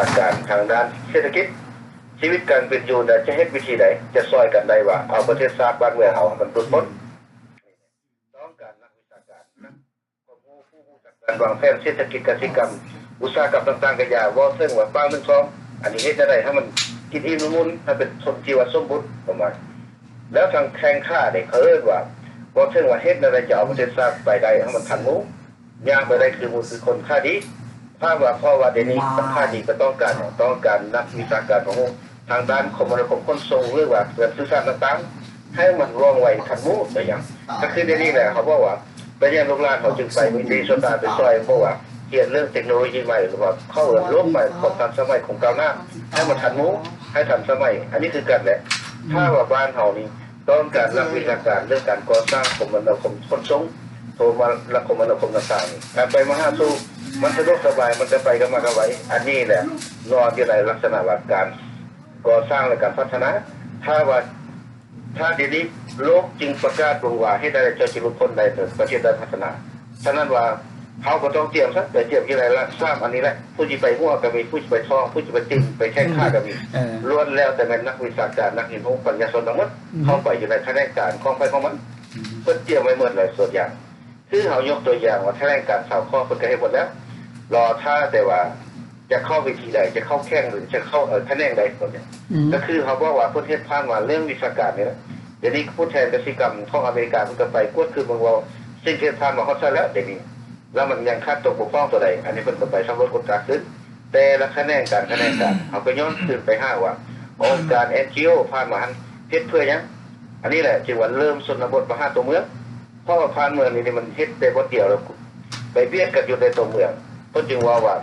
າການທາງດ້ານເສດຖະກິດ, ຊີວິດການເປັນຢູ່ ແລະ ຈະເຮັດວິທີໃດ ຈະຊ່ອຍກັນໄດ້ວ່າ ເອົາປະເທດຊາດບ້ານເມືອງເຮົາໃຫ້ມັນຫຼຸດພົ້ນ. ຕ້ອງການນັກວິຊາການ, ນັກຄວາມຮູ້, ຜູ້ຮູ້ຈັກການວາງແຜນເສດຖະກິດກະສິກຳ, ອຸດສາຫະກຳຕ່າງໆ ກະຢ່າ, ເວົ້າເຖິງວ່າປາກໜຶ່ງສອງ ອັນນີ້ເຮັດແນວໃດໃຫ້ມັນກິນອີ່ມນອນໝັບ ໃຫ້ເປັນຊົນທີ່ວ່າສົມບູນປະມານ. ແລ້ວທາງແຂ່ງຂາເດ້ ເຂົາເອີ້ນວ່າ ເວົ້າເຖິງວ່າເຮັດແນວໃດຈະເອົາປະເທດຊາດໄປໄດ້ໃຫ້ມັນທັນໝູ່ ຍ່າງໄປໄດ້ຄືໝູ່ຄືຄົນຂາດີ. ຖາມວ່າ ເພາະວ່າດຽວນີ້ ມັນຂາດີ ກໍຕ້ອງການຫຍັງ? ຕ້ອງການນັກວິຊາການ ຄວາມຮູ້ທາງດ້ານຄົມມະນາຄົມຂົນສົ່ງ ຫຼືວ່າການສື່ສານຕ່າງໆ ໃຫ້ມັນວ່ອງໄວທັນໝູ່ໄປຫຍັງ. ກໍຄືດຽວນີ້ແຫຼະ ເຂົາບອກວ່າ ເປັນຫຍັງລູກຫຼານເຮົາຈຶ່ງໄປມີນະໂຍບາຍໄປຊ່ອຍ ເພາະວ່າຮຽນເລື່ອງເຕັກໂນໂລຢີໃໝ່ ຫຼືວ່າເຂົາເອີ້ນໂລກໃໝ່ ຄວາມທັນສະໄໝຂອງກ້າວໜ້າ ໃຫ້ມັນທັນໝູ່ ໃຫ້ທັນສະໄໝ. ອັນນີ້ຄືກັນແຫຼະ. ຖ້າວ່າບ້ານເຮົານີ້ ຕ້ອງການນັກວິຊາການເລື່ອງການກໍ່ສ້າງຄົມມະນາຄົມຂົນສົ່ງ ໂທລະຄົມມະນາຄົມຕ່າງໆນີ້ ການໄປມາຫາສູ່ມັນສະດວກສະບາຍ ມັນກະໄປກະມາກະໄວ. ອັນນີ້ແຫຼະ ນອນຢູ່ໃນລັກສະນະວ່າການກໍ່ສ້າງ ແລະ ການພັດທະນາ. ຖ້າວ່າ ຖ້າດຽວນີ້ໂລກຈຶ່ງປະກາດເບິ່ງວ່າ ເຮັດແນວໃດເຈົ້າຈະຫຼຸດພົ້ນໄດ້ ປະເທດໄດ້ພັດທະນາ. ສະນັ້ນວ່າ ເຮົາກໍຕ້ອງຕຽມຊະ ໄປຕຽມຢູ່ໃນຫຼັກສາມອັນນີ້ແຫຼະ. ຜູ້ຊິໄປຫົວກໍມີ, ຜູ້ຊິໄປທ້ອງ, ຜູ້ຊິໄປຕີນ, ໄປແຂ້ງຂາກໍມີ. ເອີ ລ້ວນແລ້ວແຕ່ແມ່ນນັກວິຊາການ, ນັກຮຽນຮູ້, ປັນຍາຊົນທັງໝົດ ອືມ ເຂົ້າໄປຢູ່ໃນຂະແໜງການຂອງໃຜຂອງມັນ. ອືມ ເພິ່ນຕຽມໄວ້ໝົດແລ້ວສ່ວນຢ່າງ. ຄືເຮົາຍົກຕົວຢ່າງວ່າ ຖະແຫຼງການຊາວຂໍ້ ເພິ່ນກໍເຮັດໝົດແລ້ວ. ລໍຖ້າແຕ່ວ່າຈະເຂົ້າເວທີໃດ, ຈະເຂົ້າແຂ່ງ ຫຼື ຈະເຂົ້າ ເອີ ຂະແໜງໃດ. ອືມ ກໍຄືເຮົາບອກວ່າ ເພິ່ນເຮັດຜ່ານມາເລື່ອງວິຊາການນີ້ແຫຼະ. ດຽວນີ້ຜູ້ແທນກະສິກຳຂອງອາເມລິກາ ເພິ່ນກໍໄປກວດຄືນເບິ່ງວ່າ ສິ່ງທີ່ເຮັດຜ່ານມາຮອດໃສແລ້ວ ດຽວນີ້ ແລ້ວມັນຍັງຂາດຕົກບົກຜ່ອງຕົວໃດ, ອັນນີ້ເພິ່ນກໍໄປສຳຫຼວດກວດກາຄືນ. ແຕ່ລະຂະແໜງການ, ຂະແໜງການ ເຮົາກໍຍ້ອນຄືນໄປຫາວ່າ ອົງການ ເອັນຈີໂອ ຜ່ານມາຫັ້ນເຮັດເພື່ອຫຍັງ? ອັນນີ້ແຫຼະຈຶ່ງວ່າເລີ່ມຊົນນະບົດມາຫາຕົວເມືອງ. ເພາະວ່າຜ່ານເມືອງນີ້ ນີ້ມັນເຮັດແຕ່ບ່ອນດຽວ ແລ້ວໄປບຽດກັນຢູ່ໃນຕົວເມືອງ. ເພິ່ນຈຶ່ງເວົ້າວ່າ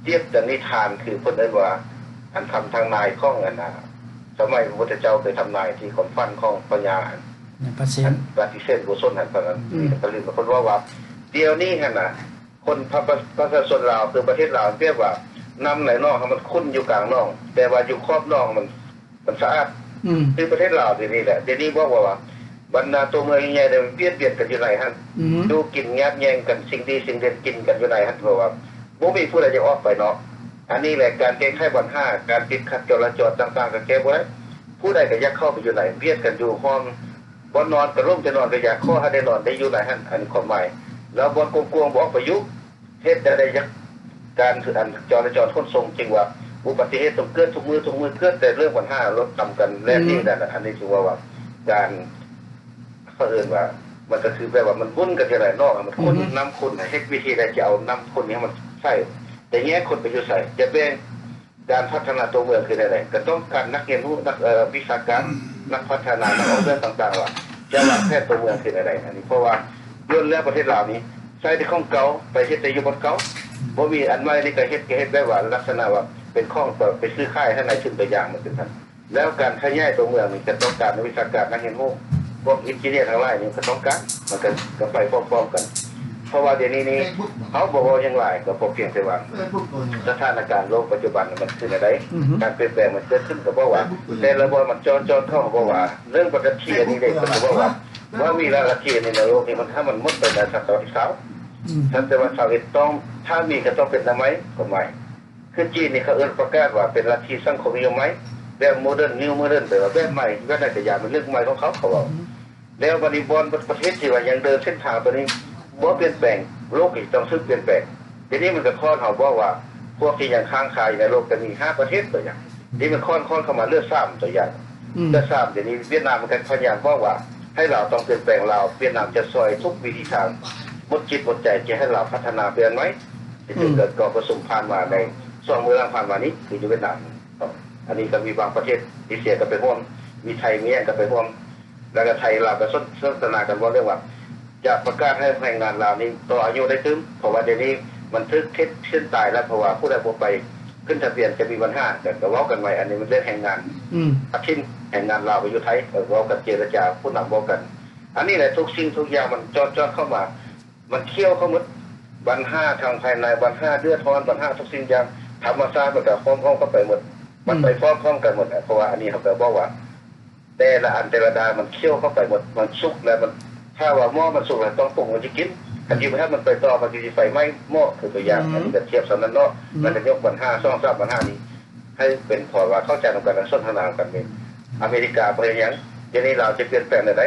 ປ່ຽບກັນນິທານ ຄືເພິ່ນເອີ້ນວ່າ ອັນຄຳທຳນາຍຂອງອັນນ່າ ສະໄໝພະພຸດທະເຈົ້າເຄີຍທຳນາຍທີ່ຄວາມຝັນຂອງພະຍາ ນາຍປະເສນ ອັນປະຕິເສນໂກສົນຫັ້ນ ເພິ່ນ ອືມ ກໍລືມ ເພິ່ນເວົ້າວ່າ ດຽວນີ້ຫັ້ນນະ ຄົນ ປະ ປະ ປະຊາຊົນລາວ ຄືປະເທດລາວ ປຽບວ່ານ້ຳໃນໜອງຫັ້ນມັນຂຸ່ນຢູ່ກາງໜອງ ແຕ່ວ່າຢູ່ຂອບໜອງມັນ ມັນສະອາດ ອືມ ຄືປະເທດລາວດຽວນີ້ແຫຼະ. ດຽວນີ້ບອກວ່າ ບັນດາຕົວເມືອງໃຫຍ່ໆ ໄດ້ບຽດບຽນກັນຢູ່ໃນຫັ້ນ ອືມ ຢູ່ກິນຍາດແຍ່ງກັນ ສິ່ງດີສິ່ງເດັ່ນກິນກັນຢູ່ໃນຫັ້ນ ເພາະວ່າບໍ່ມີຜູ້ໃດຢາກອອກໄປນອກ. ອັນນີ້ແຫຼະ ການແກ້ໄຂບັນຫາ ການຕິດຂັດຈະລາຈອນຕ່າງໆ ກໍແກ້ບໍ່ໄດ້. ຜູ້ໃດກໍຢາກເຂົ້າໄປຢູ່ໃນ ບຽດກັນຢູ່ຫ້ອງ ບ່ອນນອນກໍລົ້ມແຕ່ນອນກໍຢາກ ຂໍໃຫ້ໄດ້ນອນໄດ້ຢູ່ໃນຫັ້ນ. ອັນນີ້ຄວາມໝາຍ ແລ້ວບ່ອນກວ້າງໆ ບໍ່ອອກໄປຢູ່ ເຮັດແນວໃດຢາກ ການ ອັນ ຈະລາຈອນຂົນສົ່ງ ຈຶ່ງວ່າອຸບັດຕິເຫດຕ້ອງເກີດທຸກມື້ ທຸກມື້ເກີດແຕ່ເລື່ອງບັນຫາລົດຕຳກັນແລ່ນໜີ ອືມ ນັ້ນນະ. ອັນນີ້ຖືວ່າ ວ່າການ ເຂົາເອີ້ນວ່າ ມັນກໍຄືແບບວ່າມັນວຸ່ນກັນຈັ່ງໃດເນາະ ມັນຂຸ່ນ ອືຮຶ ນ້ຳຂຸ່ນ ເຮັດວິທີໃດຈະເອົານ້ຳຂຸ່ນນີ້ໃຫ້ມັນໃສ ຈະແຍກຄົນໄປຢູ່ໃສ ຈະແບ່ງ ການພັດທະນາຕົວເມືອງຄືແນວໃດ ກໍຕ້ອງການນັກຮຽນຮູ້ ນັກ ເອີ ວິຊາການ ອືມ ນັກພັດທະນາ ນັກອອກແບບຕ່າງໆ ວ່າຈະວາງແຜນຕົວເມືອງຄືແນວໃດ. ອັນນີ້ເພາະວ່າໂດນແລ້ວປະເທດລາວນີ້ໃຊ້ແຕ່ຂອງເກົ່າ ໄປເຮັດແຕ່ຢູ່ບ່ອນເກົ່າ ອືມ ບໍ່ມີອັນໃໝ່. ນີ້ກໍເຮັດ ກໍເຮັດແບບວ່າລັກສະນະວ່າເປັນຂອງໄປຊື້ຂາຍໃຫ້ນາຍທຶນໄປຢ່າງມັນເປັນຊັ້ນ. ແລ້ວການຂະຫຍາຍຕົວເມືອງນີ້ກໍຕ້ອງການນັກວິຊາການ ນັກຮຽນຮູ້ ພວກເອັນຈິເນຍທັງຫຼາຍນີ້ກໍຕ້ອງການ ມັນກໍ ກໍໄປພ້ອມໆກັນ. ເພາະວ່າດຽວນີ້ນີ້ ເຮົາບໍ່ເວົ້າຫຍັງຫຼາຍ ກໍພໍພຽງແຕ່ວ່າ ສະຖານະການໂລກປັດຈຸບັນມັນຄືແນວໃດ ອືຮຶ ການປ່ຽນແປງມັນເກີດຂຶ້ນ ກໍບອກວ່າ ແຕ່ລະບ່ອນມັນຈອດໆ ເຂົາກໍບອກວ່າ ເລື່ອງປະເທດທີ່ອັນນີ້ເດ້ ເພິ່ນກໍບອກວ່າ ບໍ່ມີລະນະທີ່ອັນນີ້ໃນໂລກນີ້ ມັນ ຖ້າມັນໝົດໄປໃນສະຕະວັດທີຊາວ ອືມ ຊັ້ນແຕ່ວ່າຊາວເອັດ ຕ້ອງ ຖ້າມີກໍຕ້ອງເປັນແນວໃໝ່ ຄວາມໝາຍ ຄືຈີນນີ້ເຂົາເອີ້ນປະກາດວ່າເປັນລັດທິສັງຄົມນິຍົມໃໝ່ ແບບໂມເດີນ ນິວໂມເດີນ ແປວ່າແບບໃໝ່ ແບບໃດກໍຢ່າ ເປັນເລື່ອງໃໝ່ຂອງເຂົາ ເຂົາເວົ້າ. ອືມ ແລ້ວບັດນີ້ບ່ອນປະເທດທີ່ວ່າຍັງເດີນເສັ້ນທາງຕົວນີ້ບໍ່ປ່ຽນແປງ ໂລກກໍຕ້ອງຖືກປ່ຽນແປງ. ດຽວນີ້ມັນສະທ້ອນເຮົາບອກວ່າ ພວກທີ່ຍັງຄ້າງຄາຢູ່ໃນໂລກກໍມີຫ້າປະເທດຕົວຢ່າງ ນີ້ມັນຄ້ອນໆເຂົ້າມາເຫຼືອສາມຕົວຢ່າງ ອືມ ເຫຼືອສາມ. ດຽວນີ້ຫວຽດນາມມັນກໍພະຍາຍາມບອກວ່າ ໃຫ້ລາວຕ້ອງປ່ຽນແປງ ລາວ ຫວຽດນາມຈະຊ່ອຍທຸກວິທີທາງ ໝົດຈິດໝົດໃຈ ຈະໃຫ້ລາວພັດທະນາເປັນອັນໃໝ່. ອືມ ເຊິ່ງກໍ ກໍປະຊຸມຜ່ານມາໃນສອງມື້ຫຼັງຜ່ານມານີ້ ຄືຢູ່ຫວຽດນາມ ອັນນີ້ກໍມີບາງປະເທດເອເຊຍກໍໄປຮ່ວມ ມີໄທ ມີຫຍັງກໍໄປຮ່ວມ ແລ້ວກໍໄທລາວກໍສົນ ສົນທະນາກັນເວົ້າເລື່ອງວ່າ ຈະປະກາດໃຫ້ແຮງງານລາວນີ້ຕໍ່ອາຍຸໄດ້ຕື່ມ ເພາະວ່າດຽວນີ້ມັນຖືກເຂດເສັ້ນຕາຍແລ້ວ ເພາະວ່າຜູ້ໃດບໍ່ໄປຂຶ້ນທະບຽນຈະມີບັນຫາ ກໍ ກໍເວົ້າກັນໄວ້. ອັນນີ້ມັນເລື່ອງແຮງງານ ອືມ ປະເທດແຮງງານລາວໄປຢູ່ໄທ ກໍເວົ້າກັນເຈລະຈາ ຜູ້ນຳເວົ້າກັນ. ອັນນີ້ແຫຼະ ທຸກສິ່ງທຸກຢ່າງມັນຈອດໆເຂົ້າມາ ມັນຂ້ຽວເຂົ້າໝົດ ບັນຫາທາງພາຍໃນ ບັນຫາເດືອດຮ້ອນ ບັນຫາທຸກສິ່ງຢ່າງ ທຳມະຊາດມັນກໍພ້ອມໆເຂົ້າໄປໝົດ ມັນໄປ ອືມ ພ້ອມໆກັນໝົດ. ເພາະວ່າອັນນີ້ເຮົາກໍບອກວ່າ ແຕ່ລະອັນແຕ່ລະດ້ານມັນຂ້ຽວເຂົ້າໄປໝົດ ມັນສຸກແລ້ວ ມັນ ຖ້າວ່າໝໍ້ມັນສຸກແລ້ວຕ້ອງປຸງມັນຊິກິນ ຄັນຢູ່ບໍ່ທັນມັນໄປຕໍ່ ມັນຊິໄຟໄໝ້ໝໍ້ ຄືຕົວຢ່າງ ອືມ ອັນນີ້ກໍທຽບສ່ຳນັ້ນເນາະ ອືມ ມັນຈະຍົກບັນຫາ ສອງສາມບັນຫານີ້ ໃຫ້ເປັນເພາະວ່າເຂົ້າໃຈນຳກັນ ແລະ ສົນທະນານຳກັນເອງ. ອາເມລິກາບໍ່ເຮັດຫຍັງ ດຽວນີ້ລາວຈະປ່ຽນແປງແນວໃດ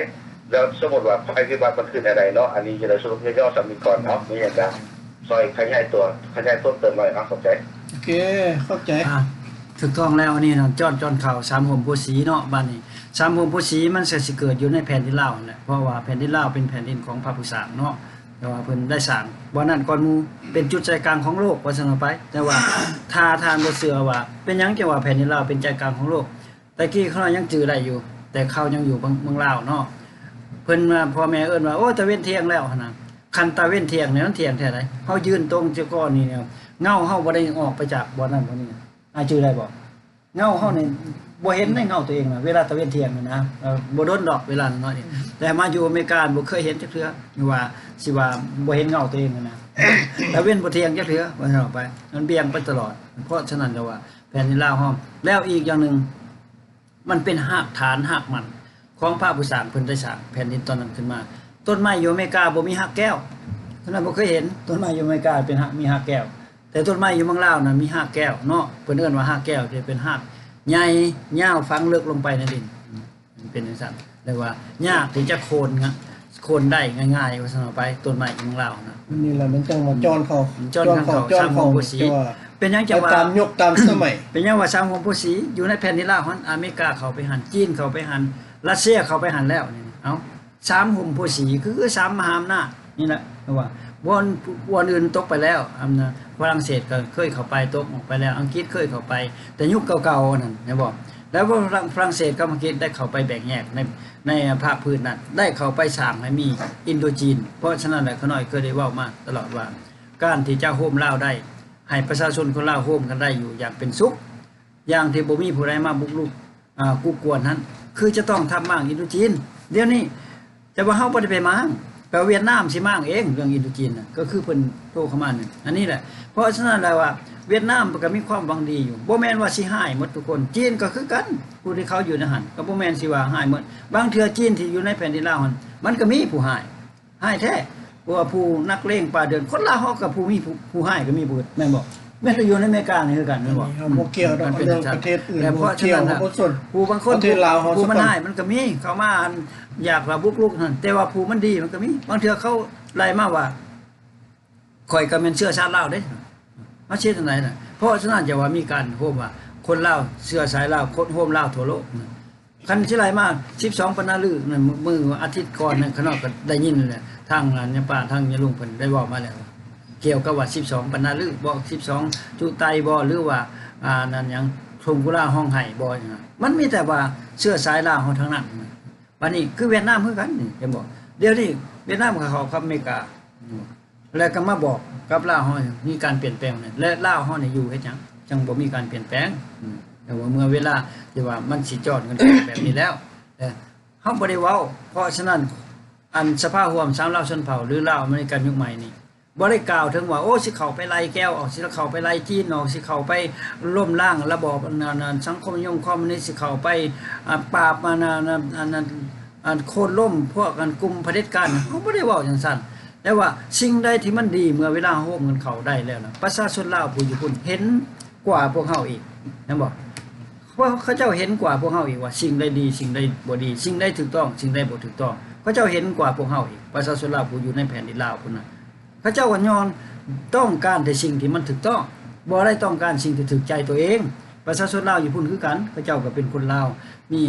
ແລ້ວສົມມຸດວ່າໄພພິບັດມັນຄືແນວໃດເນາະ. ອັນນີ້ຈະໄດ້ສະຫຼຸບຫຍໍ້ໆສ່ຳນີ້ກ່ອນເນາະ ມີຫຍັງກໍຊ່ອຍຂະຫຍາຍຕົວ ຂະຫຍາຍເພີ່ມເຕີມໃໝ່ເນາະ. ຂອບໃຈ. ໂອເຄ ຂອບໃຈ. ອ່າ ຖືກຕ້ອງແລ້ວ ອັນນີ້ນະ ຈອນ ຈອນເຂົ້າສາມຮົ່ມໂພສີເນາະ. ບາດນີ້ສາມຮົ່ມໂພສີມັນກະຊິເກີດຢູ່ໃນແຜ່ນດິນລາວຫັ້ນແຫຼະ ເພາະວ່າແຜ່ນດິນລາວເປັນແຜ່ນດິນຂອງພະຜູ້ສ້າງເນາະ ແຕ່ວ່າເພິ່ນໄດ້ສ້າງບ່ອນນັ້ນກ່ອນໝູ່ ເປັນຈຸດໃຈກາງຂອງໂລກ ວ່າຊັ້ນເອົາໄປ. ແຕ່ວ່າຖ້າທ່ານບໍ່ເຊື່ອວ່າເປັນຫຍັງຈັ່ງວ່າແຜ່ນດິນລາວເປັນໃຈກາງຂອງໂລກ ແຕ່ກີ້ຂ້ານ້ອຍຍັງຈື່ໄດ້ຢູ່ ແຕ່ເຂົາຍັງຢູ່ເມືອງ ເມືອງລາວເນາະ ເພິ່ນວ່າ ພໍ່ແມ່ເອີ້ນວ່າ ໂອ້ຍ ຕາເວັນທ່ຽງແລ້ວຫັ້ນນະ. ຄັນຕາເວັນທ່ຽງນີ້ມັນທ່ຽງແທ້ໃດ ເຮົາຢືນຕົງຢູ່ກ້ອນນີ້ ເງົາເຮົາບໍ່ໄດ້ອອກໄປຈາກບ່ອນນັ້ນບ່ອນນີ້ ອາຍຈື່ໄດ້ບໍ່? ເງົາເຮົານີ້ບໍ່ເຫັນໃນເງົາຕົວເອງນະ ເວລາຕາເວັນທ່ຽງນະ ເອີ ບໍ່ດົນດອກເວລານ້ອຍນີ້ ອືມ ແຕ່ມາຢູ່ອາເມລິກາບໍ່ເຄີຍເຫັນຈັກເທື່ອ ວ່າຊິວ່າບໍ່ເຫັນເງົາຕົວເອງນະ ຕາເວັນບໍ່ທ່ຽງຈັກເທື່ອ ວ່າຊັ້ນເອົາໄປ ມັນບ່ຽງໄປຕະຫຼອດ. ເພາະສະນັ້ນແລ້ວວ່າແຜ່ນດິນລາວເຮົາ ແລ້ວອີກຢ່າງໜຶ່ງ ມັນເປັນຮາກຖານຮາກໝັ້ນຂອງພະຜູ້ສ້າງ ເພິ່ນໄດ້ສ້າງແຜ່ນດິນຕອນນັ້ນຂຶ້ນມາ. ຕົ້ນໄມ້ຢູ່ອາເມລິກາບໍ່ມີຮາກແກ້ວ ທ່ານບໍ່ເຄີຍເຫັນ ຕົ້ນໄມ້ຢູ່ອາເມລິກາເປັນຮາກ ມີຮາກແກ້ວ ແຕ່ຕົ້ນໄມ້ຢູ່ເມືອງລາວນະມີຮາກແກ້ວເນາະ ເພິ່ນເອີ້ນວ່າຮາກແກ້ວ ທີ່ເປັນຮາກໃຫຍ່ຍາວຝັງເລິກລົງໄປໃນດິນ ເປັນຈັ່ງຊັ້ນ ແລະວ່າຍາກທີ່ຈະໂຄ່ນງະ ໂຄ່ນໄດ້ງ່າຍໆ ວ່າຊັ້ນເອົາໄປ ຕົ້ນໄມ້ຂອງລາວນະ. ອັນນີ້ລະມັນຈັ່ງວ່າຈອນເຂົ້າ ຈອນເຂົ້າ ຈອນເຂົ້າ ຈອນເຂົ້າ ສາມຮົ່ມໂພສີ ເປັນຫຍັງຈັ່ງວ່າ ຕາມຍຸກຕາມສະໄໝ ເປັນຫຍັງວ່າສາມຮົ່ມໂພສີຢູ່ໃນແຜ່ນດິນລາວຫັ້ນ ອາເມລິກາເຂົ້າໄປຫັ້ນ ຈີນເຂົ້າໄປຫັ້ນ ຣັດເຊຍເຂົ້າໄປຫັ້ນແລ້ວນີ້ ເອົ້າ ສາມຮົ່ມໂພສີ ຄືສາມມະຫາອຳນາດນີ້ແຫຼະ ເພາະວ່າບ່ອນ ບ່ອນອື່ນຕົກໄປແລ້ວ ອຳນາດຝຣັ່ງເສດກໍເຄີຍເຂົ້າໄປ ຕົກອອກໄປແລ້ວ ອັງກິດເຄີຍເຂົ້າໄປ ແຕ່ຍຸກເກົ່າໆນັ້ນ ແມ່ນບໍ່? ແລ້ວຝຣັ່ງ ຝຣັ່ງເສດກັບອັງກິດໄດ້ເຂົ້າໄປແບ່ງແຍກໃນ ໃນພາກພື້ນນັ້ນ ໄດ້ເຂົ້າໄປສ້າງໃຫ້ມີອິນໂດຈີນ. ເພາະສະນັ້ນແຫຼະ ຂ້ານ້ອຍເຄີຍໄດ້ເວົ້າມາຕະຫຼອດວ່າ ການທີ່ຈະໂຮມລາວໄດ້ ໃຫ້ປະຊາຊົນຄົນລາວໂຮມກັນໄດ້ຢູ່ຢ່າງເປັນສຸກ ຢ່າງທີ່ບໍ່ມີຜູ້ໃດມາບຸກລຸກ ອ່າ ກຸກກວນຫັ້ນ ຄືຈະຕ້ອງທຳມ້າງອິນໂດຈີນ. ດຽວນີ້ ແຕ່ວ່າເຮົາບໍ່ໄດ້ໄປມ້າງ ແຕ່ຫວຽດນາມຊິມ້າງເອງ ເລື່ອງອິນໂດຈີນນະ ກໍຄືເພິ່ນໂທເຂົ້າມານີ້ ອັນນີ້ແຫຼະ. ເພາະສະນັ້ນແລ້ວວ່າ ຫວຽດນາມກໍມີຄວາມຫວັງດີຢູ່ ບໍ່ແມ່ນວ່າຊິຮ້າຍໝົດທຸກຄົນ. ຈີນກໍຄືກັນ ຜູ້ທີ່ເຂົາຢູ່ໃນຫັ້ນ ກໍບໍ່ແມ່ນຊິວ່າຮ້າຍໝົດ. ບາງເທື່ອຈີນທີ່ຢູ່ໃນແຜ່ນດິນລາວຫັ້ນ ມັນກໍມີຜູ້ຮ້າຍ ຮ້າຍແທ້ ເພາະວ່າຜູ້ນັກເລງປ່າເຖື່ອນ ຄົນລາວເຮົາກໍຜູ້ມີ ຜູ້ ຜູ້ຮ້າຍກໍມີເບິດ ແມ່ນບໍ່? ແມ່ນແຕ່ຢູ່ໃນອາເມລິການີ້ຄືກັນ ແມ່ນບໍ່? ເຮົາບໍ່ກ່ຽວດອກ ເລື່ອງປະເທດອື່ນ ແຕ່ເພາະສະນັ້ນ ຜູ້ບາງຄົນ ຜູ້ ຜູ້ມັນຮ້າຍມັນກໍມີ ເຂົ້າມາອັນ ຢາກວ່າບຸກລຸກຫັ້ນ ແຕ່ວ່າຜູ້ມັນດີມັນກໍມີ. ບາງເທື່ອເຂົາໄລ່ມາວ່າ ຂ້ອຍກໍແມ່ນເຊື້ອຊາດລາວເດ້ ມາເຮັດຈັ່ງໃດນະ? ເພາະສະນັ້ນຈະວ່າມີການໂຮມວ່າ ຄົນລາວເຊື້ອສາຍລາວ ຄົນໂຮມລາວທົ່ວໂລກນະ. ຄັນຊິໄລ່ມາສິບສອງບັນນາລືນັ້ນ ມື້ອາທິດກ່ອນນັ້ນ ຂ້ານ້ອຍກໍໄດ້ຍິນແຫຼະ ທາງຍາປ້າ ທາງຍາລຸງເພິ່ນໄດ້ເວົ້າມາແລ້ວ ກ່ຽວກັບວ່າສິບສອງບັນນາລືບໍ ສິບສອງຈຸໄຕບໍ ຫຼືວ່າ ອ່າ ນັ້ນຫຍັງ ທົ່ງກຸລາຮ້ອງໄຫ້ບໍ ມັນມີແຕ່ວ່າເຊື້ອສາຍລາວເຮົາທັງນັ້ນ. ບາດນີ້ຄືຫວຽດນາມຄືກັນນີ້ ເຫັນບໍ່? ດຽວນີ້ຫວຽດນາມກໍເຂົ້າກັບອາເມລິກາ ແລ້ວກໍມາບອກກັບລາວເຮົາມີການປ່ຽນແປງ ແລະລາວເຮົານີ້ຢູ່ເຮັດຫຍັງ ຈັ່ງບໍ່ມີການປ່ຽນແປງ? ອືມ ແຕ່ວ່າເມື່ອເວລາທີ່ວ່າມັນຊິຈອນກັນແບບນີ້ແລ້ວ ເອີ ເຮົາບໍ່ໄດ້ເວົ້າ. ເພາະສະນັ້ນ ອັນສະພາຮ່ວມສາມລາວຊົນເຜົ່າ ຫຼືລາວອາເມລິກັນຍຸກໃໝ່ນີ້ ບໍ່ໄດ້ກ່າວເຖິງວ່າ ໂອ້ ຊິເຂົ້າໄປໄລ່ແກວອອກ ຊິເຂົ້າໄປໄລ່ຈີນອອກ ຊິເຂົ້າໄປລົ້ມລ້າງລະບອບອັນນັ້ນ ສັງຄົມນິຍົມຄອມມູນິດ ຊິເຂົ້າໄປ ອາ ປາບ ອັນນັ້ນ ອັນນັ້ນ ອັນໂຄ່ນລົ້ມພວກອັນກຸ່ມຜະເດັດການ. ເຮົາບໍ່ໄດ້ເວົ້າຈັ່ງຊັ້ນ ແຕ່ວ່າສິ່ງໃດທີ່ມັນດີ ເມື່ອເວລາເຮົາໂຮມກັນເຂົ້າໄດ້ແລ້ວນະ ປະຊາຊົນລາວຜູ້ຢູ່ພຸ້ນເຫັນກວ່າພວກເຮົາອີກ ແມ່ນບໍ່? ເພາະເຂົາເຈົ້າເຫັນກວ່າພວກເຮົາອີກວ່າສິ່ງໃດດີ ສິ່ງໃດບໍ່ດີ ສິ່ງໃດຖືກຕ້ອງ ສິ່ງໃດບໍ່ຖືກຕ້ອງ ເຂົາເຈົ້າເຫັນກວ່າພວກເຮົາອີກ ປະຊາຊົນລາວຜູ້ຢູ່ໃນແຜ່ນດິນລາວພຸ້ນນະ. ເຂົາເຈົ້າກໍຍ້ອນຕ້ອງການແຕ່ສິ່ງທີ່ມັນຖືກຕ້ອງ ບໍ່ໄດ້ຕ້ອງການສິ່ງທີ່ຖືກໃຈຕົວເອງ. ປະຊາຊົນລາວຢູ່ພຸ້ນຄືກັນ ເຂົາເຈົ້າກໍເປັນຄົນລາວ ມີ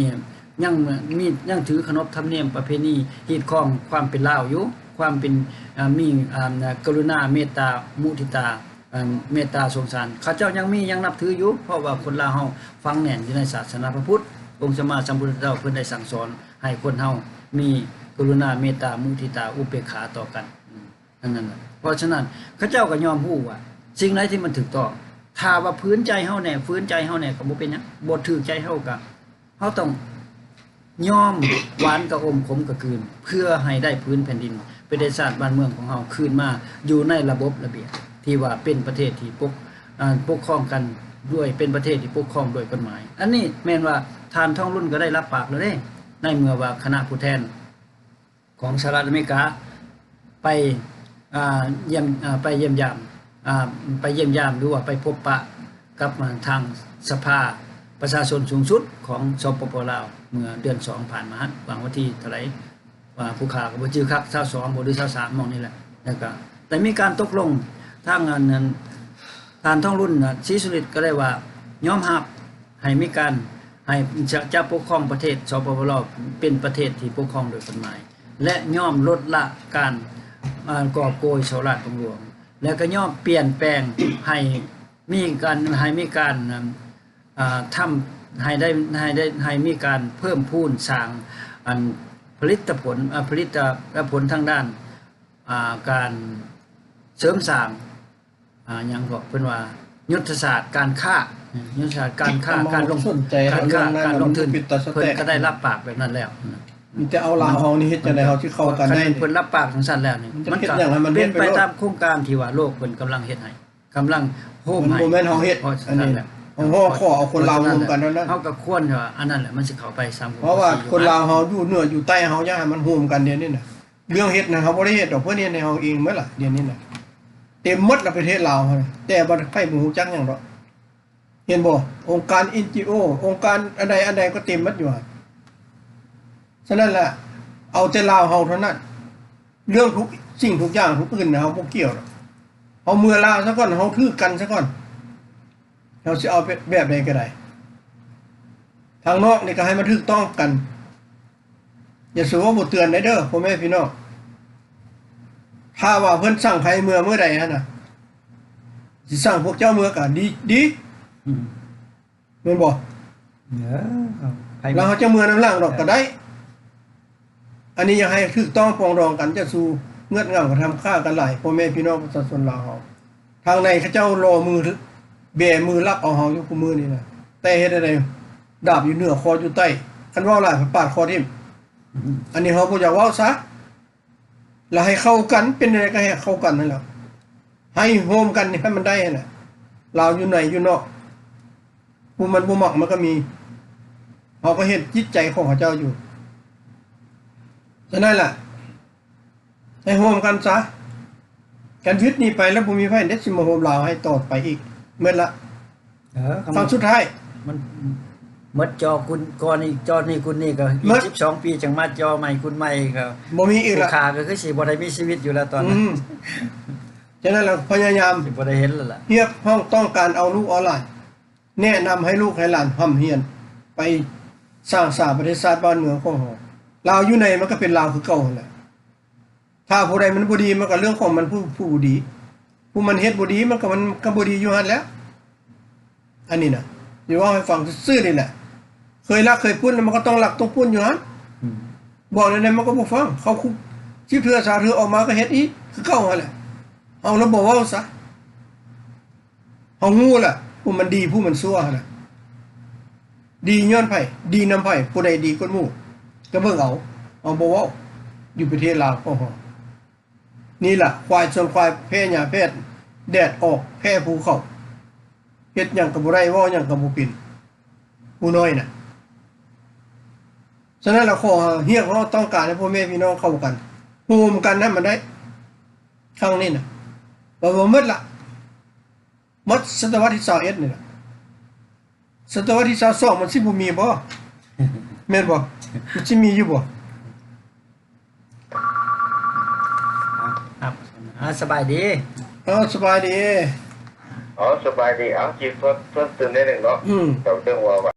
ຍັງມີ ຍັງຖືຂະໜົບທຳນຽມປະເພນີ ຮີດຄອງຄວາມເປັນລາວຢູ່ ຄວາມເປັນ ອາ ມີ ອາ ກະລຸນາ ເມດຕາ ມຸທິຕາ ອາ ເມດຕາສົງສານ ເຂົາເຈົ້າຍັງມີຍັງນັບຖືຢູ່ ເພາະວ່າຄົນລາວເຮົາຝັງແໜ້ນຢູ່ໃນສາສະໜາພະພຸດ ອົງສຳມາສຳພຸດທະເຈົ້າເພິ່ນໄດ້ສັ່ງສອນໃຫ້ຄົນເຮົາມີກະລຸນາ ເມດຕາ ມຸທິຕາ ອຸເບກຂາຕໍ່ກັນ. ອັນນັ້ນນະ ເພາະສະນັ້ນ ເຂົາເຈົ້າກໍຍອມຮູ້ວ່າສິ່ງໃດທີ່ມັນຖືກຕ້ອງ ຖ້າວ່າຝືນໃຈເຮົາແດ່ ຝືນໃຈເຮົາແດ່ກໍບໍ່ເປັນຫຍັງ ບໍ່ຖືກໃຈເຮົາກໍ ເຮົາຕ້ອງຍອມຫວານກໍອົມ ຂົມກໍກືນ ເພື່ອໃຫ້ໄດ້ຜືນແຜ່ນດິນປະເທດຊາດບ້ານເມືອງຂອງເຮົາຄືນມາຢູ່ໃນລະບົບລະບຽບ ທີ່ວ່າເປັນປະເທດທີ່ປົກ ອາ ປົກຄອງກັນດ້ວຍ ເປັນປະເທດທີ່ປົກຄອງດ້ວຍກົດໝາຍ. ອັນນີ້ແມ່ນວ່າທ່ານ ທອງລຸນ ກໍໄດ້ຮັບປາກແລ້ວເດ້ ໃນເມື່ອວ່າຄະນະຜູ້ແທນ ຂອງສະຫະລັດອາເມລິກາໄປ ອ່າ ຢ້ຽມ ອ່າ ໄປຢ້ຽມຢາມ ອ່າ ໄປຢ້ຽມຢາມ ຫຼືວ່າໄປພົບປະກັບ ອ່າ ທາງສະພາປະຊາຊົນສູງສຸດຂອງ ສປປ ລາວ ເມື່ອເດືອນສອງຜ່ານມາ ຫວ່າງວັນທີເທົ່າໃດ ວ່າຜູ້ຂ້າກໍບໍ່ຈື່ຄັກ ຊາວສອງບໍ ຫຼື ຊາວສາມ ໝ່ອງນີ້ແຫຼະ. ແລ້ວກໍໄດ້ມີການຕົກລົງ ທາງອັນນັ້ນ ທ່ານ ທອງລຸນ ນະ ສີສຸລິດ ກໍໄດ້ວ່າຍອມຮັບໃຫ້ມີການ ໃຫ້ຈະ ຈະປົກຄອງປະເທດ ສປປ ລາວ ເປັນປະເທດທີ່ປົກຄອງໂດຍກົດໝາຍ ແລະ ຍອມລົດລະການ ເອີ່ ກອບໂກຍສໍ້ລາດບັງຫຼວງ ແລະ ກໍຍອມປ່ຽນແປງໃຫ້ມີການ ໃຫ້ມີການ ອ່າ ທຳໃຫ້ໄດ້ ໃຫ້ໄດ້ ໃຫ້ມີການເພີ່ມພູນສ້າງ ອັນ ຜະລິດຕະຜົນ ເອີ ຜະລິດຕະຜົນທາງດ້ານ ອ່າ ການເສີມສ້າງ ອ່າ ຫຍັງເກາະ ເພິ່ນວ່າຍຸດທະສາດການຄ້າ ຍຸດທະສາດການຄ້າ ການລົງ ການຄ້າ ການລົງທຶນ ເພິ່ນກໍໄດ້ຮັບປາກແບບນັ້ນແລ້ວ. ມີແຕ່ເອົາລາວເຮົານີ້ເຮັດຈັ່ງໃດເຮົາຊິເຂົ້າກັນໄດ້ ຄັນເພິ່ນຮັບປາກຈັ່ງຊັ້ນແລ້ວນີ້ ມັນກໍເປັນໄປຕາມໂຄງການທີ່ວ່າໂລກເພິ່ນກຳລັງເຮັດໃຫ້ ກຳລັງໂຮມໃຫ້ ມັນບໍ່ແມ່ນເຮົາເຮັດ ອັນນີ້ເຮົາຂໍເອົາຄົນລາວຮ່ວມກັນເທົ່ານັ້ນ ເຮົາກໍຄວນວ່າອັນນັ້ນແຫຼະ ມັນຊິເຂົ້າໄປສາມ ເພາະວ່າຄົນລາວເຮົາຢູ່ເໜືອຢູ່ໃຕ້ ເຮົາຢາກໃຫ້ມັນຮ່ວມກັນດຽວນີ້ນະ. ເລື່ອງເຮັດນະ ເຮົາບໍ່ໄດ້ເຮັດດອກ ເພິ່ນເຮັດໃຫ້ເຮົາເອງໝົດລະ ດຽວນີ້ນະ ເຕັມໝົດລະປະເທດລາວເຮົານະ ແຕ່ວ່າໃຜບໍ່ຮູ້ຈັກຫຍັງດອກ ເຫັນບໍ່? ອົງການ ເອັນຈີໂອ ອົງການອັນໃດອັນໃດກໍເຕັມໝົດຢູ່ຫັ້ນ. ສະນັ້ນລະ ເອົາແຕ່ລາວເຮົາເທົ່ານັ້ນ ເລື່ອງທຸກສິ່ງທຸກຢ່າງ ຜູ້ອື່ນນະ ເຮົາບໍ່ກ່ຽວດອກ ເຮົາເມືອລາວຊະກ່ອນ ເຮົາຖືກກັນຊະກ່ອນ ເຮົາຊິເອົາແບບໃດກໍໄດ້ ທາງນອກນີ້ກໍໃຫ້ມັນຖືກຕ້ອງກັນ ຢ່າສູ່ວ່າບໍ່ເຕືອນໄດ້ເດີ ພໍ່ແມ່ພີ່ນ້ອງ ຖ້າວ່າເພິ່ນສັ່ງໃຜເມືອມື້ໃດຫັ້ນນະ ຊິສັ່ງພວກເຈົ້າເມືອກະດີ ດີ ອືມ ແມ່ນບໍ່? ເອີ ໃຜ ແລ້ວເຮົາຈະເມືອນຳຫຼັງດອກກໍໄດ້ ອັນນີ້ຢາກໃຫ້ຖືກຕ້ອງປອງດອງກັນ ຈະສູ່ເງືອດຫງຳກະທຳຂ້າກັນຫຼາຍ ພໍ່ແມ່ພີ່ນ້ອງປະຊາຊົນລາວເຮົາ ທາງໃນເຂົາເຈົ້າລໍມື ແບມືລັກເອົາເຮົາຢູ່ຄູ່ມື້ນີ້ນະ ແຕ່ເຮັດໃດ ດາບຢູ່ເໜືອ ຄໍຢູ່ໃຕ້ ຄັນເວົ້າຫຼາຍໄປປາດຄໍຖິ້ມ ອັນນີ້ເຮົາບໍ່ຢາກເວົ້າຊະ ລະໃຫ້ເຂົ້າກັນ ເປັນແນວໃດກໍໃຫ້ເຂົ້າກັນນັ້ນແຫຼະ ໃຫ້ໂຮມກັນໃຫ້ມັນໄດ້ຫັ້ນແຫຼະ ລາວຢູ່ໃນຢູ່ນອກ ຜູ້ມັນບໍ່ມັກມັນກໍມີ ເຮົາກໍເຫັນຈິດໃຈຂອງເຂົາເຈົ້າຢູ່ ສະນັ້ນລະ ໃຫ້ຮ່ວມກັນຊະ ຄັນວິດນີ້ໄປແລ້ວບໍ່ມີໃຜເດ້ຊິມາໂຮມລາວໃຫ້ຕໍ່ໄປອີກ ໝົດລະ ເອີ ຄັ້ງສຸດທ້າຍ ມັນໝົດຈໍກຸນ ກ່ອນອີກ ຈໍນີ້ກຸນນີ້ກໍອີກສິບສອງປີຈັ່ງມາຈໍໃໝ່ກຸນໃໝ່ກໍບໍ່ມີອີກລະ ຜູ້ຂ້າກໍຄືຊິບໍ່ໄດ້ມີຊີວິດຢູ່ລະຕອນນັ້ນ ອືມ ສະນັ້ນລະພະຍາຍາມ ຊິບໍ່ໄດ້ເຫັນລະລະ ຮຽກຮ້ອງຕ້ອງການເອົາລູກເອົາຫຼານ ແນະນຳໃຫ້ລູກໃຫ້ຫຼານຮ່ຳຮຽນ ໄປສ້າງສາປະເທດຊາດບ້ານເມືອງຂອງເຮົາ ລາວຢູ່ໃນມັນກໍເປັນລາວຄືເກົ່າຫັ້ນແຫຼະ ຖ້າຜູ້ໃດມັນບໍ່ດີ ມັນກໍເລື່ອງຂອງມັນ ຜູ້ ຜູ້ບໍ່ດີ ຜູ້ມັນເຮັດບໍ່ດີ ມັນກໍ ມັນກໍບໍ່ດີຢູ່ຫັ້ນແຫຼະ ອັນນີ້ນະ ຊິເວົ້າໃຫ້ຟັງຊື່ໆນີ້ແຫຼະ ເຄີຍລັກເຄີຍປຸ້ນ ມັນກໍຕ້ອງລັກຕ້ອງປຸ້ນຢູ່ຫັ້ນ ອືມ ບອກແນວໃດມັນກໍບໍ່ຟັງ ເຂົ້າຄຸກສິບເທື່ອຊາວເທື່ອ ອອກມາກໍເຮັດອີກຄືເກົ່າຫັ້ນແຫຼະ ເຮົາລະບໍ່ເວົ້າຊະ ເຮົາຮູ້ລະ ຜູ້ມັນດີ ຜູ້ມັນຊົ່ວຫັ້ນນະ ດີຍ້ອນໃຜ ດີນຳໃຜ ຜູ້ໃດດີກວ່າໝູ່ ກໍເບິ່ງເອົາ ເຮົາບໍ່ເວົ້າ ຢູ່ປະເທດລາວຂອງເຮົານີ້ລະ ຄວາຍຊົນຄວາຍ ແພ້ຫຍ້າແພ້ແດດອອກ ແພ້ພູເຂົາ ເຮັດຫຍັງກໍບໍ່ໄດ້ ເວົ້າຫຍັງກໍບໍ່ເປັນ ຜູ້ນ້ອຍນະ ສະນັ້ນລະ ຂໍຮຽກຮ້ອງຕ້ອງການໃຫ້ພໍ່ແມ່ພີ່ນ້ອງເຂົ້າກັນ ໂຮມກັນໃຫ້ມັນໄດ້ ຄັ້ງນີ້ນະ ວ່າບໍ່ໝົດລະ ໝົດສະຕະວັດທີຊາວເອັດນີ້ລະ ສະຕະວັດທີຊາວສອງມັນຊິບໍ່ມີບໍ່? ແມ່ນບໍ່? ມັນຊິມີຢູ່ບໍ່? ເອົາ ສະບາຍດີ ເອົາ ສະບາຍດີ ເອົາ ສະບາຍດີ ເອົາ ຊິເພີ່ມ ເພີ່ມຕື່ມໜ້ອຍໜຶ່ງເນາະ ອືມ ເຈົ້າເລື່ອງວ່າ